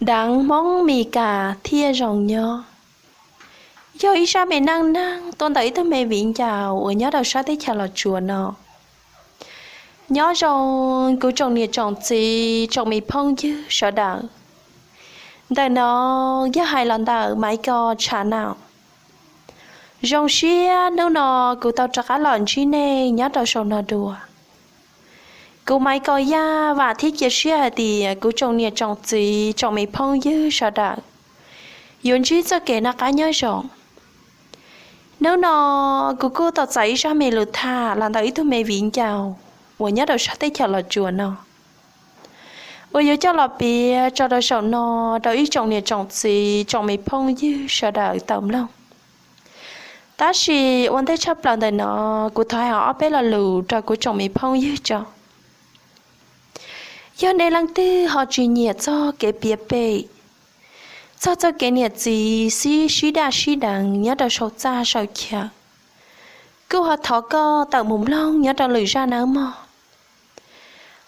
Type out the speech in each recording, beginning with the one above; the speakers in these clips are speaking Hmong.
Deev Hmoob Mes Kas thiaj zoo nyob. Yog ib zaj me neej neeg tuaj ntawm ib tug me viv ncaus uas nyob rau sab teb chaws Los Tsuas no. Nyob zoo kuv tsoom niam tsoom txiv tsoom me phooj ywg sawv daws. Ntawm no yog hais los ntawm Maiv Kos Tshav Naum. Zoo siab hnub no kuv tau rov qab los ntsib nej nyob rau saum no dua. Kuv Maiv Kos Yaj vam thiab cia siab hais tias kuv tsoom niam tsoom txiv tsoom me phooj ywg sawv daws yuav ntsib txoj kev noj qab nyob zoo. Hnub no kuv kuj tau txais ib zaj me lus tham los ntawm ib tug me viv ncaus uas nyob rau sab teb chaws Los Tsuas no, uas yuav coj los piav tso rau saum no rau ib tsoom niam tsoom txiv tsoom me phooj ywg sawv daws tau mloog. Tab sis ua ntej tshaj plaws ntawm no, kuv thov hais ob peb lo lus rau kuv tsoom me phooj ywg tso. Yog nej leej twg ho tsis nyiam txog kev piav pem, txog txoj kev niam txiv sib sib daj sib deev nyob rau saum txaj saum chaw, kuj ho thov koj tawm mus mloog nyob rau lwm zaj nawb mog.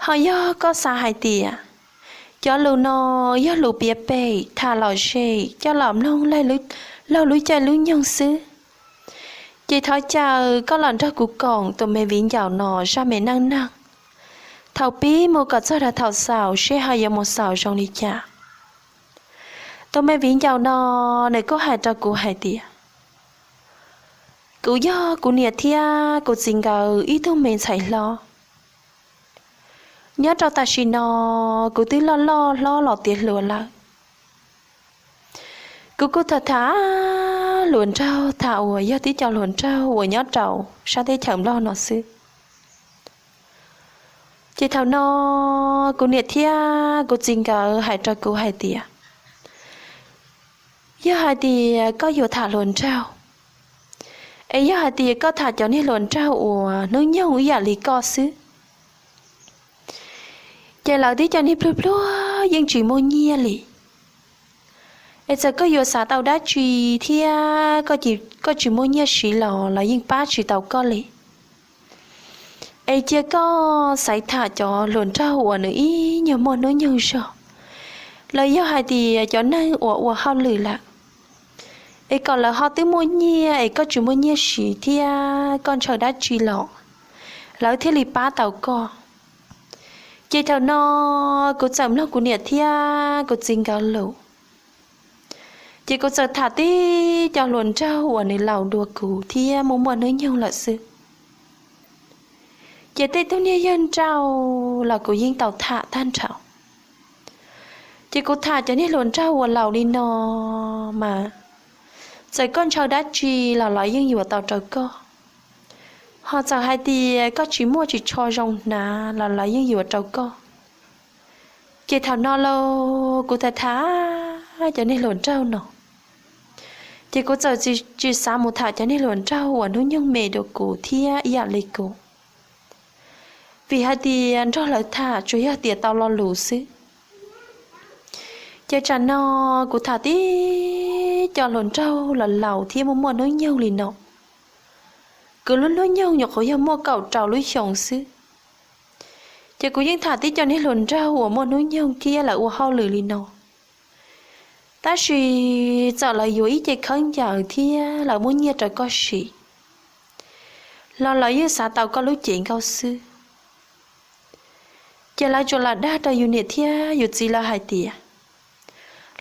Ho yog koj xav hais tias cov lus no yog lus piav pem tham lom zem coj los mloog laug lub caij lub nyoog xwb, ces thov caw koj los nrog kuv koom tus me viv ncaus no zaj me neej neeg thaum pib mus kom txog rau thaum xaus seb ho yuav mus xaus zoo li cas. Tus me viv ncaus no nws kuj hais rau kuv hais tias, kuv yog kuv niam thiab kuv txiv nkawd ib tug me ntxhais hlob. Nyob rau tam sim no kuv twb loj loj hlob los tiav hluas lawm. Kuv kuj tham tham hluas nraug tham uas yog tib co hluas nraug uas nyob rau sab teb chaws Nplog no xwb. Ces thaum no kuv niam thiab kuv txiv nkawd hais rau kuv hais tias, yog hais tias koj yuav tham hluas nraug, es yog hais tias koj tham cov niag hluas nraug uas hnub nyoog ib yam li koj xwb, ces lawv tib co niag pluag pluag yeej tsis muaj nyiaj li. Es txawm koj yuav xav tau dab tsi thiab koj tsis muaj nyiaj siv los lawv yeej pab tsis tau koj li. Es cia koj xaiv tham cov hluas nraug uas nws ib nyuag muaj hnub nyoog zog, los yog hais tias cov neeg uas ua hauj lwm lawm, es kom lawv ho twb muaj nyiaj es koj tsis muaj nyiaj siv thiab koj ntshaw dab tsi los lawv thiaj li pab tau koj. Ces thaum no kuv txawm mloog kuv niam thiab kuv txiv nkawd lus, ces kuv txawm tham tib co hluas nraug uas nws laus dua kuv thiab muaj muaj hnub nyoog lawm xwb. Ces tej tug niag yawg nrauj los kuv yeej tau tham tag nrho. Ces kuv tham cov niag hluas nraug uas laus li no mas, txawm koj ntshaw dab tsi los lawv yeej yuav tau rau koj. Ho txawm hais tias koj tsis muaj ris tsho zoo hnav los lawv yeej yuav rau koj. Ces thaum no los kuv tham tham cov niag hluas nraug no, ces kuv txawm tsis xav mus tham cov niag hluas nraug uas hnub nyoog me dua kuv thiab ib yam li kuv, vim hais tias nrog lawv tham tsuas yog tias tau lo lus xwb. Ces tsam no kuv tham tib co hluas nraug los laus thiab muaj muaj hnub nyoog li no, kuv lub hnub nyoog nyuam qhuav yog muaj kaum rau lub xyoos xwb. Ces kuv yeej tham tib co niag hluas nraug uas muaj hnub nyoog thiab lawv ua hauj lwm li no, tab sis txawm lawv yuav ib ce khaub ncaws thiab lawv muab nyiaj rau koj siv, los lawv yeej xav tau koj lub cev nkauj xwb. Ces lawv tsuas lam dag rau yus niam thiab yus txiv lawv hais tias,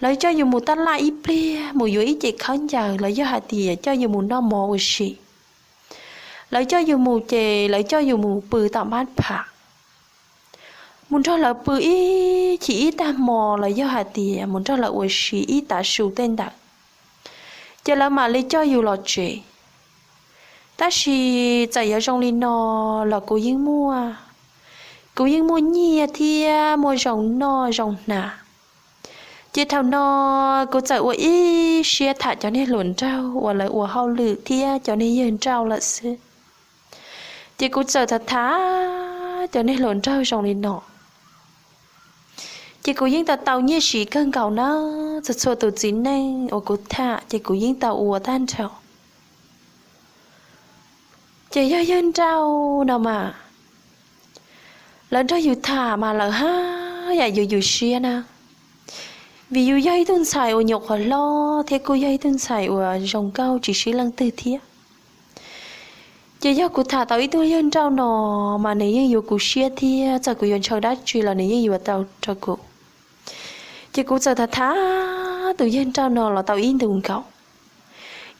lawv coj yus mus taj laj ib pliag mus yuav ib ce khaub ncaws los yog hais tias coj yus mus noj mov ua si. Lawv coj yus mus ces lawv coj yus mus pw tom npab pham, mus nrog lawv pw ib chim ib tag hmo los yog hais tias mus nrog lawv ua si ib tav su tej ntawd, ces lawv mam li coj yus los tsev. Tab sis txawm yuav zoo li no los kuv yeej muaj, kuv yeej muaj nyiaj thiab muaj zoo noj zoo hnav. Ces thaum no kuv txawm ua ib siab tham cov niag hluas nraug uas lawv ua hauj lwm thiab cov niag yawg nrauj lawm xwb. Ces kuv txawm tham tham cov niag hluas nraug zoo li no, ces kuv yeej tau tau nyiaj siv kawg nkaus na. Txhua txhua tus txiv neej uas kuv tham ces kuv yeej tau ua tag nrho. Ces yog yawg nrauj no mas, lawv nrog yus tham mas lawv haj yam yuav yus siab na. vim yus yog ib tug ntxhais uas nyuam qhuav hlob thiab kuj yog ib tug ntxhais uas zoo nkauj tsis sib leej twg thiab. Ces yog kuv tham tau ib tug yawg nrauj no mas nws yeej yuav kuv siab thiab txawm kuv yuav ntshaw dab tsi los nws yeej yuav tau rau kuv. Ces kuv txawm tham tham tus yawg nrauj no los tau ib ntus nkaus,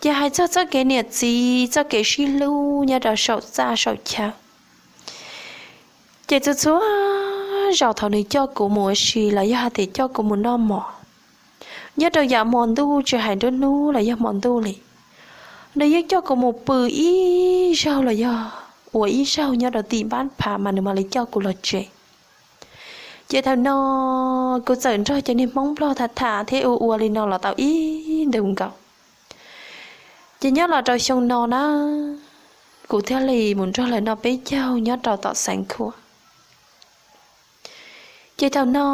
ces hais txog txoj kev niam txiv txoj kev sib hlub nyob rau saum txaj saum chaw. Ces txhua txhua zaus thaum nws coj kuv mus ua si los yog hais tias coj kuv mus noj mov, nyob rau yav hmo ntuj tsis hais nruab hnub los yog hmo ntuj li, nws yeej coj kuv mus pw ib zaug los yog ua ib zaug nyob rau tim npab phav mas nws mam li coj kuv los tsev. Ces thaum no kuv txawm nrog cov niag Hmoob Nplog tham tham thiab ua ua li no los tau ib ntus nkaus. Ces nyob los rau xyoo no na, kuv thiaj li mus nrog lawv noj peb caug nyob rau tom Xeev Khuam. Ces thaum no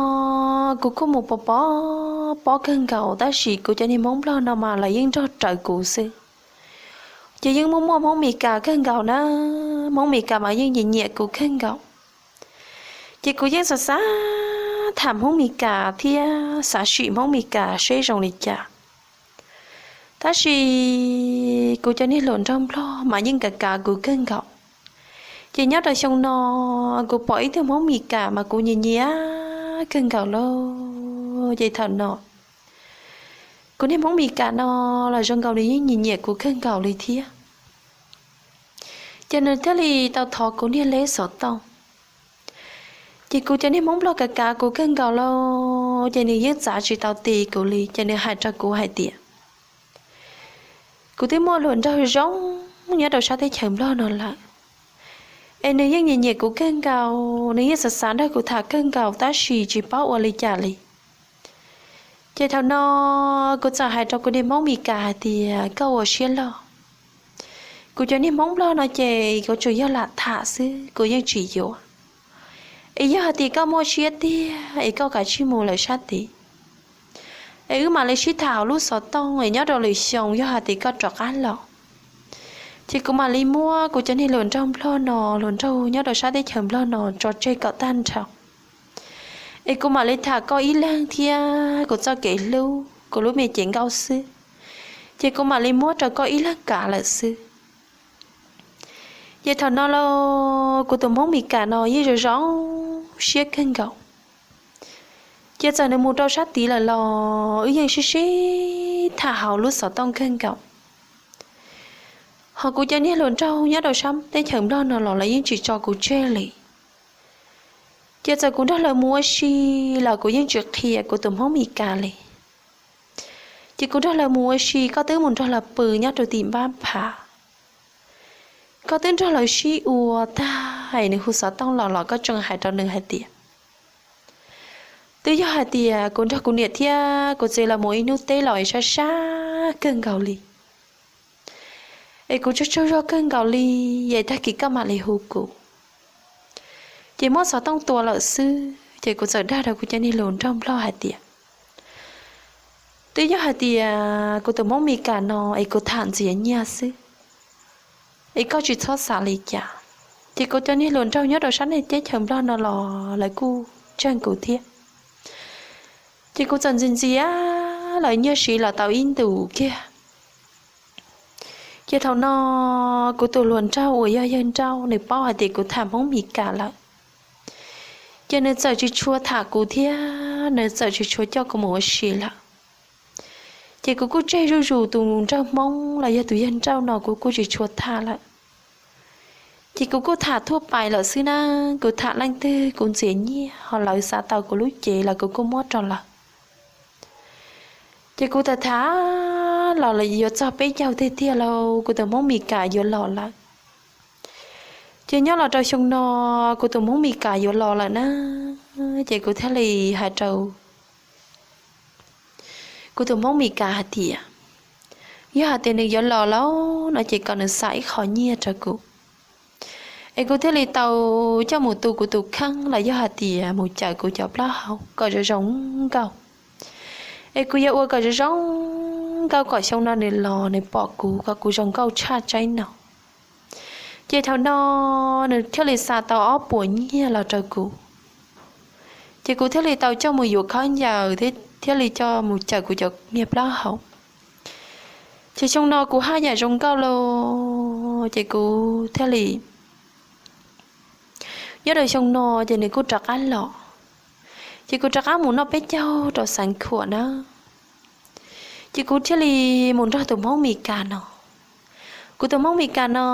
kuv kuj mus pov pob pob kawg nkaus tab sis kuv cov niag Hmoob Nplog no mas lawv yeej nrog rawv kuv xwb. Ces yeej muaj muaj Hmoob Mes Kas kawg nkaus na, Hmoob Mes Kas mas yeej nyiam nyiam kuv kawg nkaus. Ces kuv yeej xav xav tham Hmoob Mes Kas thiab xav sim Hmoob Mes Kas seb zoo li cas. Tab sis kuv cov niag hluas nraug Nplog mas yeej kav kav kuv kawg nkaus. Ces nyob rau xyoo no kuv pom ib tug Hmoob Mes Kas mas kuv nyiam nyiam kawg nkaus lauj. Ces thaum no kuv niag Hmoob Mes Kas no los zoo nkaus nws yeej nyiam nyiam kuv kawg nkaus li thiab. Ces nws thiaj li tau thov kuv niag leb xov tooj. Ces kuv cov niag Hmoob Nplog kav kav kuv kawg nkaus lauj, ces nws yeej txav tsis tau ti kuv li, ces nws hais rau kuv hais tias, kuv twb muaj hluas nraug zoo nyob rau sab teb chaws Nplog no lawm, es nws yeej nyiam nyiam kuv kawg nkaus, nws yeej xav xav nrog kuv tham kawg nkaus tab sis tsis paub ua li cas li. Ces thaum no kuv txawm hais rau kuv niag Hmoob Mes Kas hais tias, koj ua siab loj, kuv cov niag Hmoob Nplog no ces kuv tsuas yog lam tham xwb, kuv yeej tsis yuav. Es yog hais tias koj muaj siab tiag es koj kav tsij mus lawm sab tid, es wb mam li sib tham hauv lub xov tooj es nyob rau lwm xyoo yog hais tias koj rov qab los, ces kuv mam li muab kuv cov niag hluas nraug Nplog no, hluas nraug nyob rau sab teb chaws Nplog no tso tseg kom tag nrho, es kuv mam li tham koj ib leeg thiab kuv txoj kev hlub, kuv lub me cev nkauj xwb, ces kuv mam li muab rau koj ib leeg kav lawm xwb. Ces thaum no los kuv tus Hmoob Mes Kas no yeej zoo zoo siab kawg nkaus. Ces txawm nws mus rau sab tid lawm los wb yeej sib sib tham hauv lub xov tooj kawg nkaus. Ho kuv cov niag hluas nraug nyob rau sab teb chaws Nplog no los lawv yeej tsis tso kuv tseg li. Ces txawm kuv nrog lawv mus ua si los kuv yeej tsis qhia kuv tus Hmoob Mes Kas li. Ces kuv nrog lawv mus ua si, koj twb mus nrog lawv pw nyob rau tim npab phav, koj twb nrog lawv sib ua tag es nws hu xov tooj los los koj tseem hais rau nws hais tias, twb yog hais tias kuv nrog kuv niam thiab kuv txiv lawv mus ib hnub teb los es sab sab kawg nkaus li, es kuv tsaug tsaug zog kawg nkaus li, es tag kis koj mam li hu kuv. Ces muab xov tooj tua lawm xwb, ces kuv txawm dag rau kuv cov niag hluas nraug Nplog hais tias, twb yog hais tias kuv tus Hmoob Mes Kas no es kuv tham ntxias nyiaj xwb, es koj tsis txhob xav li cas. Ces kuv cov niag hluas nraug nyob rau sab teb chaws Nplog no los lawv kuj ntseeg kuv thiab. Ces kuv txawm ntxias ntxias lawv nyiaj siv los tau ib ntus kiag. Ces thaum no kuv tus hluas nraug uas yog yawg nrauj nws paub hais tias kuv tham Hmoob Mes Kas lawm, ces nws txawm tsis tshua tham kuv thiab nws txawm tsis tshua coj kuv mus ua si lawm. Ces kuv kuj tseg zuj zus tus nraug Hmoob los yog tus yawg nrauj no kuv kuj tsis tshua tham lawm. Ces kuv kuj tham thuaj pais lawm xwb na, kuv tham leej twg kuv ntxias nyiaj ho lawv xav tau kuv lub cev los kuv kuj muab rau lawv. Ces kuv tham tham los yuav txog peb caug tiag tiag los kuv tus Hmoob Mes Kas yuav los lawm. Ces nyob los rau xyoo no kuv tus Hmoob Mes Kas yuav los lawm na, ces kuv thiaj li hais rau kuv tus Hmoob Mes Kas hais tias, yog hais tias nws yuav los lawm no ces kom nws xa ib qho nyiaj rau kuv, es kuv thiaj li tau coj mus tu kuv tus kheej los yog hais tias mus cawm kuv cov plaub hau kom zoo zoo nkauj. Es kuv yuav ua kom zoo zoo nkauj kom xyoo no nws los nws pom kuv kom kuv zoo nkauj tshaj tsaib no. Ces thaum no nws thiaj li xa tau ob puas nyiaj los rau kuv. Ces kuv thiaj li tau coj mus yuav khaub ncaws thiab thiaj li coj mus cawm kuv cov niag plaub hau. Ces xyoo no kuv haj yam zoo nkauj lawm, ces kuv thiaj li, nyob rau xyoo no ces nws kuj rov qab los, ces kuv rov qab mus noj peb caug rau Xeev Khuam na. Ces kuv thiaj li mus nrog tus Hmoob Mes Kas no. Kuv tus Hmoob Mes Kas no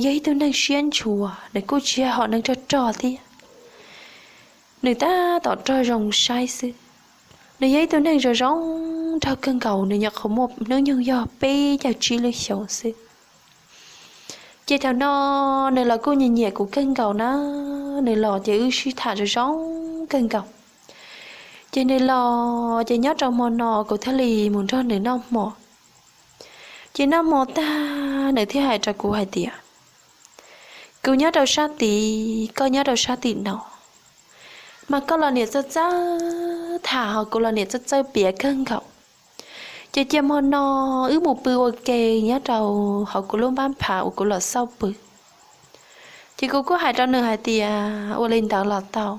yog ib tug neeg siab ntshua, nws kuj tsis yog hom neeg rog rog thiab, nws tab tom rog zoo saib xwb. Nws yog ib tug neeg zoo zoo nraug kawg nkaus, nws nyuam qhuav muaj hnub nyoog yog peb caug tsib lub xyoos xwb. Ces thaum no nws los kuj nyiam nyiam kuv kawg nkaus na, nws los ces wb sib tham zoo zoo kawg nkaus. Ces nws los ces nyob rau hmo no kuv thiaj li mus nrog nws noj hmo. Ces noj hmo tag nws thiaj hais rau kuv hais tias, kuv nyob rau sab tid, koj nyob rau sab tim no, mas koj los niam txawj txawj tham ho kuv los niam txawj txawj piav kawg nkaus. Ces cia hmo no wb mus pw ua ke nyob rau hauv kuv lub npab phav uas kuv los xauj pw. Ces kuv kuj hais rau nws hais tias ua li ntawd los tau,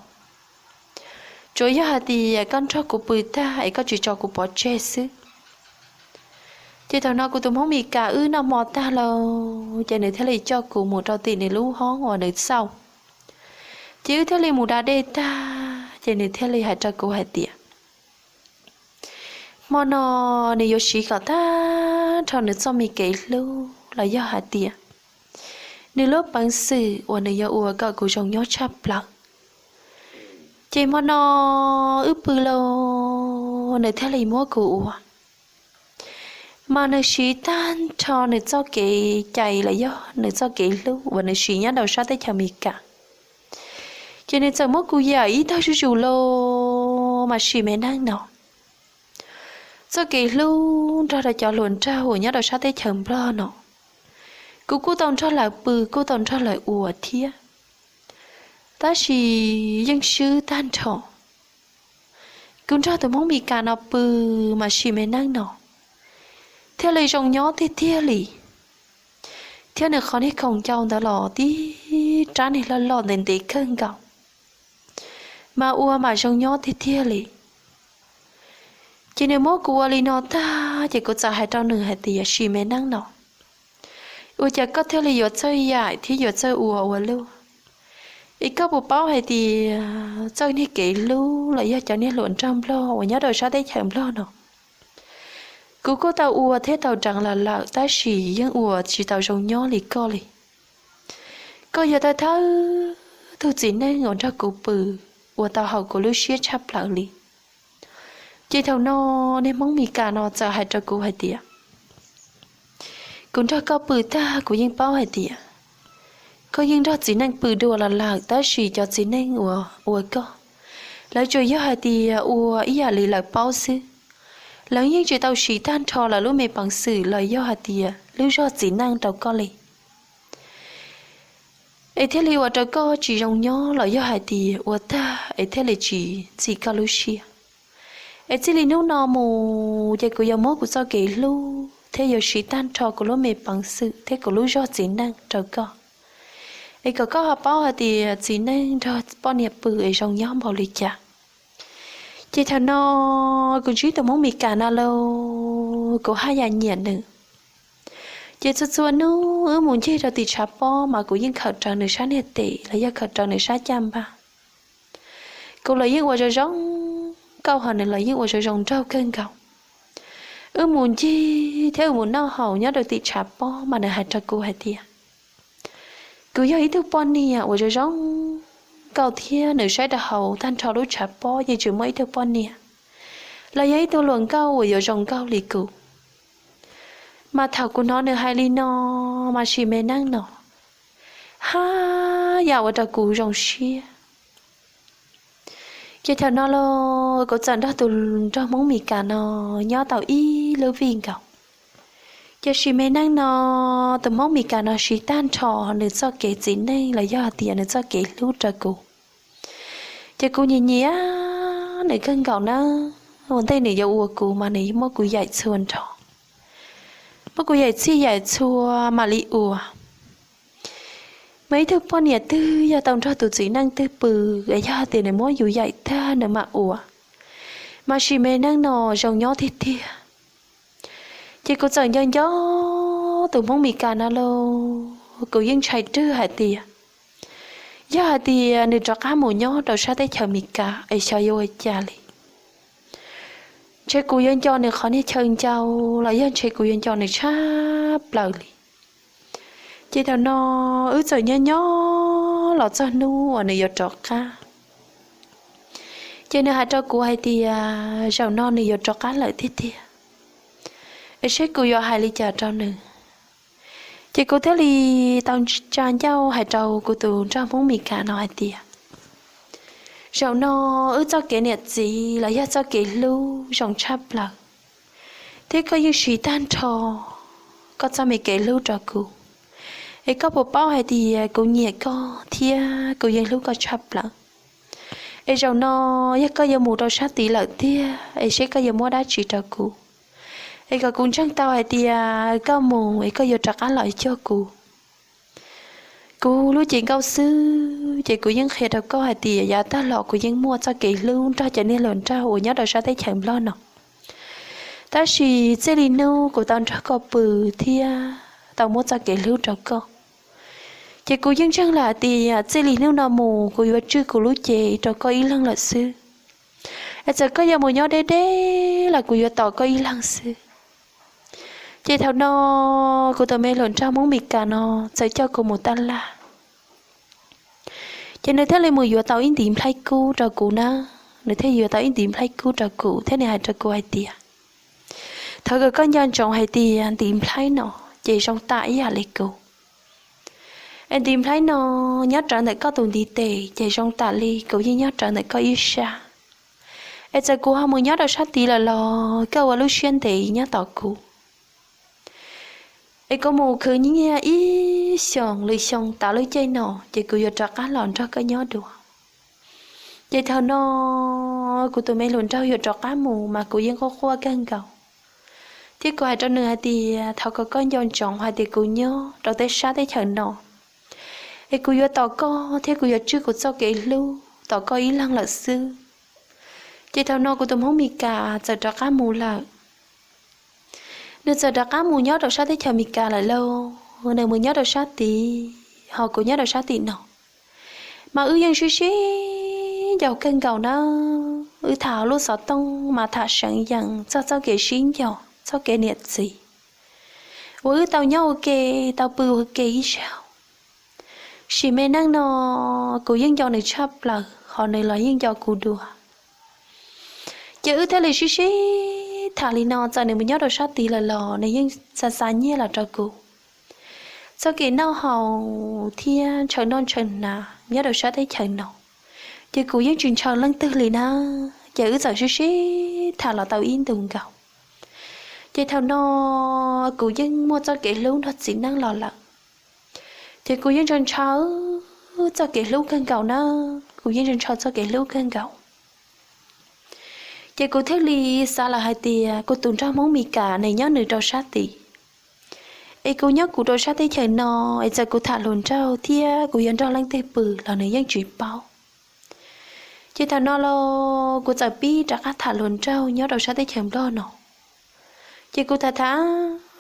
tsuav yog hais tias koj nrog kuv pw tag es koj tsis tso kuv pov tseg xwb. Ces thaum no kuv tus Hmoob Mes Kas wb noj hmo tag lawm ces nws thiaj li coj kuv mus rau tim nws lub hoob uas nws xauj. Ces wb thiaj li mus da dej tag ces nws thiaj li hais rau kuv hais tias, hmo no nws yuav siv kom tag nrho nws txoj me kev hlub los yog hais tias nws lub peev xwm uas nws yuav ua kom kuv zoo nyob tshaj plaws. Ces hmo no wb pw lawm nws thiaj li muab kuv ua. Mas nws siv tag nrho nws txoj kev cai los yog nws txoj kev hlub uas nws siv nyob rau sab teb chaws Amelikas. Ces nws txawm muab kuv yaim ib tag zuj zus lawm mas sim me neej no. Txoj kev hlub nrog rau cov hluas nraug uas nyob rau sab teb chaws Nplog no, kuv kuj tau nrog lawv pw kuj tau nrog lawv ua thiab, tab sis yeej swb tag nrho. Kuv nrog tus Hmoob Mes Kas no pw mas sim me neej no thiaj li zoo nyob tiag tiag li, thiab nws qhov niag khoom ncau ntawd los tib rab niag loj loj ntev ntev kawg nkaus, mas ua mas zoo nyob tiag tiag li. Ces nws muab kuv ua li no tag ces kuv txawm hais rau nws hais tias sim me neej no, ua cas koj thiaj li yuav txawj yaim thiab yuav txawj ua ua luaj? Es koj puas paub hais tias txoj niag kev hlub los yog cov niag hluas nraug Nplog uas nyob rau sab teb chaws Nplog no, kuv kuj tau ua thiab tau deev los lawm tab sis yeej ua tsis tau zoo nyob li koj li. Koj yog thawj thawj tug txiv neej uas nrog kuv pw uas tau haum kuv lub siab tshaj plaws li. Ces thaum no niag Hmoob Mes Kas no txawm hais rau kuv hais tias, kuv nrog koj pw tag kuv yeej paub hais tias koj yeej nrog txiv neej pw dua los lawm tab sis cov txiv neej uas ua koj, lawv tsuas yog hais tias ua ib yam li lawv paub xwb. Lawv yeej tsis tau siv tag nrho lawv lub me peev xwm los yog hais tias lub zog txiv neej rau koj li, es thiaj li ua rau koj tsis zoo nyob los yog hais tias ua tag es thiaj li tsis ntxim koj lub siab. Es txij li hnub no mus ces kuv yuav muab kuv txoj kev hlub thiab yuav siv tag nrho kuv lub me peev xwm thiab kuv lub zog txiv neej rau koj, es kom koj ho paub hais tias txiv neej nrog poj niam pw es zoo nyob npaum li cas. Ces thaum no kuv ntsib tus Hmoob Mes Kas no lauj, kuv haj yam nyiam nws. Ces txhua txhua hnub wb mus ncig rau tim tshav pob mas kuv yeej khawm rawv nws sab niag tes los yog khawm rawv nws sab caj npab. Kuv los yeej ua zoo zoo nkauj ho nws los yeej ua zoo zoo nraug kawg nkaus. Wb mus ncig thiab wb mus noj haus nyob rau tim tshav pob mas nws hais rau kuv hais tias, kuv yog ib tug poj niam uas zoo zoo nkauj thiab nws saib rau hauv tag nrho lub tshav pob yeej tsis muaj ib tug poj niam los yog ib tug hluas nkauj uas yuav zoo nkauj li kuv. Mas thaum kuv hnov nws hais li no mas sim me neej no haj yam ua rau kuv zoo siab. Ces thaum no los kuv txawm nrog tus nraug Hmoob Mes Kas no nyob tau ib lub vij nkaus. Ces sim me neej no tus Hmoob Mes Kas no siv tag nrho nws txoj kev txiv neej los yog hais tias nws txoj kev hlub rau kuv. Ces kuv nyiam nyiam nws kawg nkaus na. Ua ntej nws yuav ua kuv mas nws muab kuv yaim txhua nrho, muab kuv yaim txhij yaim txhua mam li ua. Mas ib tug poj niam twg yog tau nrog tus txiv neej twg pw es yog hais tias nws muab yus yaim tag nws mam ua, Mas sim me neej no zoo nyob tiag tiag. Ces kuv txawm nco nco tus Hmoob Mes Kas no lauj, kuv yeej ntshai rwg hais tias yog hais tias nws rov qab mus nyob rau sab teb chaws Mes Kas es xyov yuav ua cas li. Ntshe kuv yuav nco nws qhov niag chaw ncau los yog ntshe kuv yuav nco nws tshaj plaws li. Ces thaum no wb txawm nyob nyob los txog hnub uas nws yuav rov qab. Ces nws hais rau kuv hais tias zaum no nws yuav rov qab lawm tiag tiag, es seb kuv yuav hais li cas rau nws. Ces kuv thiaj li tau tsa ncauj hais rau kuv tus nraug Hmoob Mes Kas no hais tias zaum no wb txoj kev niam txiv los yog txoj kev hlub zoo tshaj plaws, thiab koj yeej siv tag nrho koj txoj me kev hlub rau kuv, es koj puas paub hais tias kuv nyiam koj thiab kuv yeej hlub koj tshaj plaws. Es zaum no yog koj yuav mus rau sab tid lawm tiag es seb koj yuav muab dab tsi rau kuv, es kom kuv ntseeg tau hais tias koj mus es koj yuav rov qab los cuag kuv. Kuv lub cev nkauj xwb ces kuv yeej qhia rau koj hais tias yav tag los kuv yeej muaj txoj kev hlub nrog cov niag hluas nraug uas nyob rau sab teb chaws Nplog no, tab sis txij li hnub kuv tau nrog koj pw thiab tau muab txoj kev hlub rau koj, ces kuv yeej ntseeg lawm hais tias txij li hnub no mus kuv yuav tswj kuv lub cev rau koj ib leeg lawm xwb. Es txawm koj yuav mus nyob deb deb los kuv yuav tos koj ib leeg xwb. Ces thaum no kuv tus me hluas nraug Hmoob Mes Kas no txawm coj kuv mus tab laj. Ces nws thiaj li mus yuav tau ib ntiv nplhaib kub rau kuv na. Nws thiaj yuav tau ib ntiv nplhaib kub rau kuv thiab nws hais rau kuv hais tias thov kom koj nco ntsoov hais tias ntiv nplhaib no ces zoo tam ib yam li kuv. Es ntiv nplhaib no nyob rawv ntawm koj tus ntiv tes ces zoo tam li kuv yeej nyob rawv ntawm koj ib sab. Es txawm kuv ho mus nyob rau sab tid lawm los koj ua lub siab ntev nyob tos kuv. Es kuv mus khwv nyiaj ib xyoos lwm xyoo tas lub caij no ces kuv yuav rov qab los nrog koj nyob dua. Ces thaum no kuv tus me hluas nraug yuav rov qab mus mas kuv yeej quaj quaj kawg nkaus, thiab kuv hais rau nws hais tias thov kom koj nco ntsoov hais tias kuv nyob rau teb sab teb chaws no, es kuv yuav tos koj thiab kuv yuav tswj kuv txoj kev hlub tos koj ib leeg lawm xwb. Ces thaum no kuv tus Hmoob Mes Kas txawm rov qab mus lawm. Nws txawm rov qab mus nyob rau sab teb chaws Mes Kas lawm lauj, nws mus nyob rau sab tid ho kuv nyob rau sab tim no. Mas wb yeej sib sib nco kawg nkaus na, wb tham hauv lub xov tooj mas tham seev yees txog txoj kev sib nco, txoj kev niam txiv uas wb tau nyob ua ke, tau pw ua ke ib zaug. Sim me neej no kuv yeej nco nws tshaj plaws ho nws los yeej nco kuv dua. Ces wb thiaj li sib sib tham li no, txawm nws mus nyob rau sab tid lawm los nws yeej xa xa nyiaj los rau kuv. Txoj kev noj haus thiab ntshaw noj ntshaw hnav nyob rau sab teb chaws no, ces kuv yeej tsis ntshaw leej twg li na. Ces wb txawm sib sib tham los tau ib ntus nkaus. Ces thaum no kuv yeej muaj txoj kev hlub nrog txiv neej los lawm, ces kuv yeej ntshaw ntshaw txoj kev hlub kawg nkaus na, kuv yeej ntshaw ntshaw txoj kev hlub kawg nkaus. Ces kuv thiaj li xav lawm hais tias kuv tus nraug Hmoob Mes Kas nws nyob nws rau sab tid, es kuv nyob kuv rau sab teb chaws no, es txawm kuv tham hluas nraug thiab kuv yuav nrog leej twg pw los nws yeej tsis paub. Ces thaum no los kuv txawm pib rov qab tham hluas nraug nyob rau sab teb chaws Nplog no. Ces kuv tham tham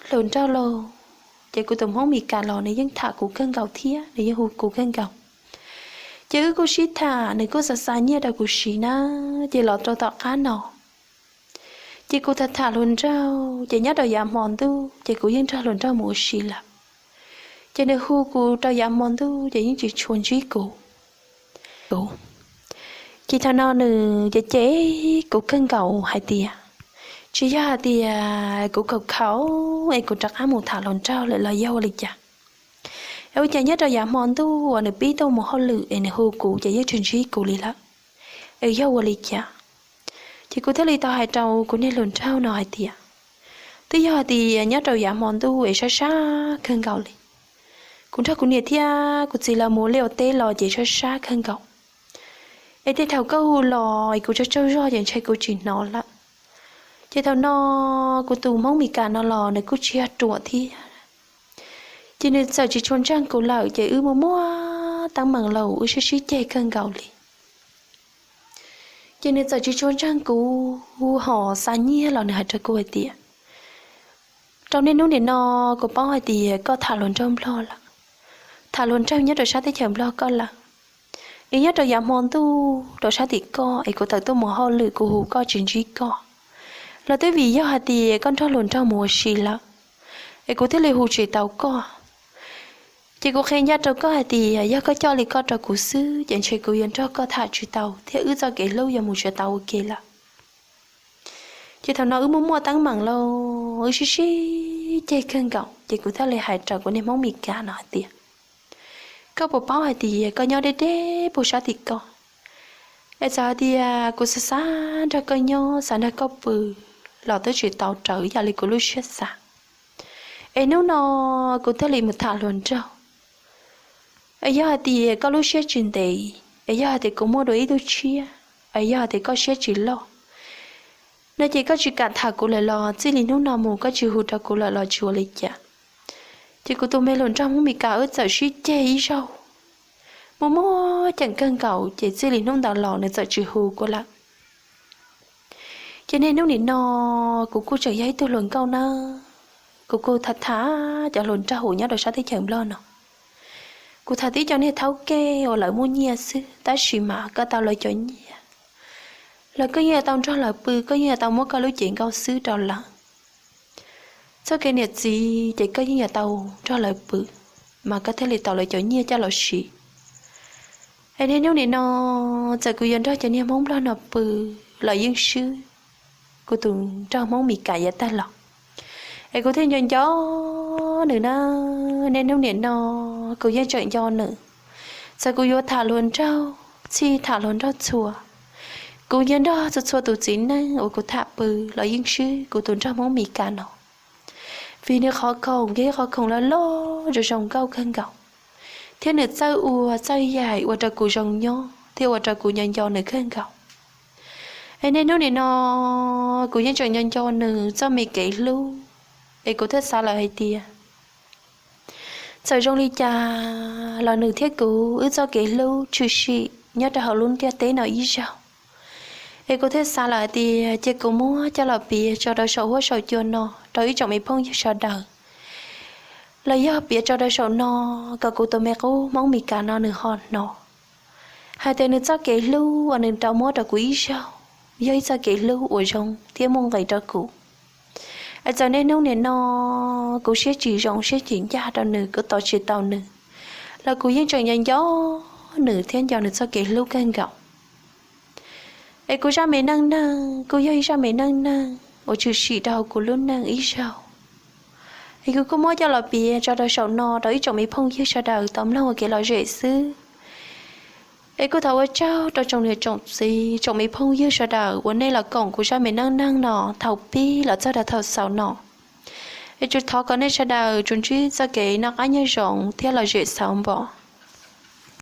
hluas nraug los, ces kuv tus Hmoob Mes Kas los nws yeej tham kuv kawg nkaus thiab nws yeej hu kuv kawg nkaus. Ces wb kuj sib tham, nws kuj xa xa nyiaj rau kuv siv na. Ces los rau tom qab no, ces kuv tham tham hluas nraug, ces nyob rau yav hmo ntuj ces kuv yeej nrog hluas nraug mus ua si lawm. Ces nws hu kuv rau yav hmo ntuj ces yeej tsis tshua ntsib kuv. Ces thaum no nws cem cem kuv kawg nkaus hais tias tsis yog hais tias kuv khaus khaus es kuv rov qab mus tham hluas nraug lawm los yog ua li cas. Es ua cas nyob rau yav hmo ntuj uas nws pib tuaj mus hauj lwm es nws hu kuv ces yeej tsis ntsib kuv li lawm, es yog ua li cas? Ces kuv thiaj li tau hais rau kuv niag hluas nraug no hais tias twb yog hais tias nyob rau yav hmo ntuj es sab sab kawg nkaus li. Kuv nrog kuv niam thiab kuv txiv lawv mus liaj ua teb los ces sab sab kawg nkaus. Es tej thaum koj hu los es kuv tsaug tsaug zog ces ntshe kuv tsis hnov lawm. Ces thaum no kuv tus Hmoob Mes Kas no los nws kuj tsis yog ruam thiab, ces nws txawm tsis tshua ntseeg kuv lawm ces wb muaj muaj teeb meem los wb sib sib ceg kawg nkaus li. Ces nws txawm tsis tshua ntseeg kuv hos xa nyiaj los nws hais rau kuv hais tias, rau niaj hnub nim no kuv paub hais tias koj tham hluas nraug Nplog lawm, tham hluas nraug nyob rau sab teb chaws Nplog koj lawm, es nyob rau yav hmo ntuj rau sab tim koj es kuv tawm tuaj mus hauj lwm kuv hu koj tsis ntsib koj, los twb vim yog hais tias koj nrog hluas nraug mus ua si lawm, es kuv thiaj li hu tsis tau koj. Ces kuv qhia ncaj rau koj hais tias yog koj coj li koj rau kuv xwb ces ntshe kuv yuav nrog koj tham tsis tau thiab wb txoj kev hlub yuav mus tsis tau ua ke lawm. Ces thaum no wb muaj muaj teeb meem los wb sib sib ceg kawg nkaus ces kuv thiaj li hais rau kuv niag Hmoob Mes Kas no hais tias, koj puas paub hais tias koj nyob deb deb puag sab tim koj, es txawm hais tias kuv xav xav nrog koj nyob xav nrog koj pw los twb tsis tau raws yam li kuv lub siab xav. Es hnub no kuv thiaj li mus tham hluas nraug. Es yog hais tias koj lub siab tsis ntev, es yog hais tias kuv muaj dua ib tug tshiab, es yog hais tias koj siab tsis loj no ces koj tsis kam tham kuv lawm los txij li hnub no mus koj tsis hu rau kuv lawm los tsis ua li cas. Ces kuv tus me hluas nraug Hmoob Mes Kas wb txawm sib ceg ib zaug, muaj muaj ceem kawg nkaus ces txij li hnub ntawd los nws txawm tsis hu kuv lawm. Ces niaj hnub nim no kuv kuj tseem yog ib tug hluas nkauj nawb, kuv kuj tham tham cov hluas nraug uas nyob rau sab teb chaws Nplog no. Kuv tham tib cov niag thaub kej uas lawv muaj nyiaj xwb tab sis mas koj tau lawv cov nyiaj los koj yeej yuav tau nrog lawv pw, koj yeej yuav tau muab koj lub cev nkauj xwb rau lawv. Txoj kev niam txiv ces koj yeej yuav tau nrog lawv pw, mas koj thiaj li tau lawv cov nyiaj coj los siv. Es niaj hnub nim no txawm kuv yuav nrog cov niag Hmoob Nplog no pw los yeej swb kuv tus nraug Hmoob Mes Kas yav tag los. Es kuv thiaj nco nco nws na, niaj hnub nim no kuv yeej tseem nco nws. Txawm kuv yuav tham hluas nraug txhij tham hluas nraug txhua, kuv yeej nrog txhua txhua tus txiv neej uas kuv tham pw los yeej swb kuv tus nraug Hmoob Mes Kas no. Vim nws qhov khoom yog ib qhov khoom loj loj zoo zoo nkauj kawg nkaus, thiab nws txawj ua txawj yaim ua rau kuv zoo nyob thiab ua rau kuv nco nco nws kawg nkaus. Es niaj hnub nim no kuv yeej tseem nco nco nws txoj me kev hlub, es kuv thiaj xav lawm hais tias txawm zoo li cas los nws thiab kuv wb txoj kev hlub tshwm sim nyob rau hauv lub ntiaj teb no ib zaug. Es kuv thiaj xav lawm hais tias cia kuv muab coj los piav tso rau saum huab saum cua no rau ib tsoom me phooj ywg sawv daws, los yog piav tso rau saum no kom kuv tus me qub Hmoob Mes Kas no nws ho hnov hais tias nws txoj kev hlub uas nws tau muab rau kuv ib zaug yog ib txoj kev hlub uas zoo thiab muaj nqis rau kuv. Es txawm niaj hnub nim no kuv siab tsis zoo siab tsis ncaj rau nws, kuv tos tsis tau nws, los kuv yeej tseem nco nco nws thiab nco nws txoj kev hlub kawg nkaus. Es kuv zaj me neej neeg kuj yog ib zaj me neej neeg uas tshwm sim rau hauv kuv lub neej ib zaug. Es kuv kuj muab coj los piav tso rau saum no rau ib tsoom me phooj ywg sawv daws tau mloog ua kev lom zem xwb. Es kuj thov ua tsaug rau tsoom niam tsoom txiv tsoom me phooj ywg sawv daws uas nej los koom kuv zaj me neej neeg no thaum pib los txog rau thaum xaus no. Es tsuas thov kom nej sawv daws tsuas ntsib txoj kev noj qab nyob zoo thiab lom zem xauv npom.